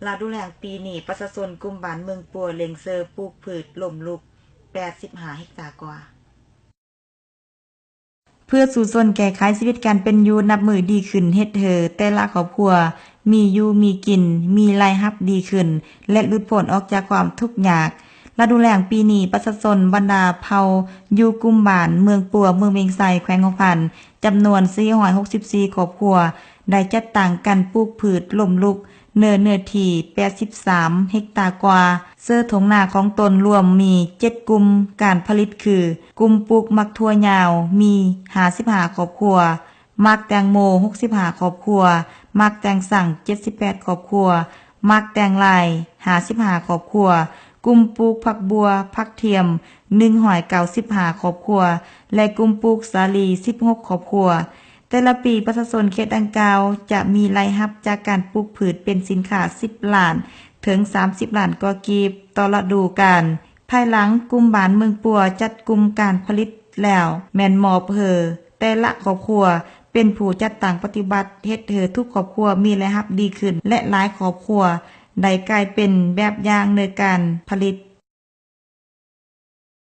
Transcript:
ລະດູແລ້ງປີນີ້ ປະຊາຊົນກຸ່ມບ້ານເມືອງປົວເລັ່ງເຊີປູກພືດລົ້ມລຸກ ແປດສິບຫ້າເຮັກຕາກວ່າ. ເພື່ອສູ້ຊົນແກ້ໄຂຊີວິດການເປັນຢູ່ນັບມື້ດີຂຶ້ນ ເຮັດໃຫ້ແຕ່ລະຄອບຄົວມີຢູ່ມີກິນ, ມີລາຍຮັບດີຂຶ້ນ ແລະ ຫຼຸດພົ້ນອອກຈາກຄວາມທຸກຍາກ. ລະດູແລ້ງປີນີ້ ປະຊາຊົນບັນດາເຜົ່າຢູ່ກຸ່ມບ້ານເມືອງປົວ ເມືອງວຽງໄຊ ແຂວງຫົວພັນ ຈຳນວນສີ່ຮ້ອຍຫົກສິບສີ່ຄອບຄົວ ໄດ້ຈັດຕັ້ງກັນປູກພືດລົ້ມລຸກ ເນີເນື້ອທີ່ແປດສິບສາມເຮັກຕາກວ່າ, ເຊີທົ່ງນາຂອງຕົນລວມມີເຈັດກຸ່ມການຜະລິດຄື ກຸ່ມປູກໝາກຖົ່ວຍາວມີຫ້າສິບຫ້າຄອບຄົວ, ໝາກແຕງໂມຫົກສິບຫ້າຄອບຄົວ, ໝາກແຕງສັງເຈັດສິບແປດຄອບຄົວ, ໝາກແຕງລາຍຫ້າສິບຫ້າຄອບຄົວ, ກຸ່ມປູກຜັກບົ່ວ, ຜັກທຽມໜຶ່ງຮ້ອຍເກົ້າສິບຫ້າຄອບຄົວ ແລະ ກຸ່ມປູກສາລີສິບຫົກຄອບຄົວ. ແຕ່ລະປີ ປະຊາຊົນເຂດດັ່ງກ່າວຈະມີລາຍຮັບຈາກການປູກພືດເປັນສິນຄ້າສິບລ້ານ ເຖິງສາມສິບລ້ານກວ່າກີບຕໍ່ລະດູການ. ພາຍຫຼັງກຸ່ມບ້ານເມືອງປົວຈັດກຸ່ມການຜະລິດແລ້ວ ແມ່ນມອບໃຫ້ແຕ່ລະຄອບຄົວເປັນຜູ້ຈັດຕັ້ງປະຕິບັດ, ເຮັດໃຫ້ທຸກຄອບຄົວມີລາຍຮັບດີຂຶ້ນ ແລະ ຫຼາຍຄອບຄົວໄດ້ກາຍເປັນແບບຢ່າງໃນການຜະລິດ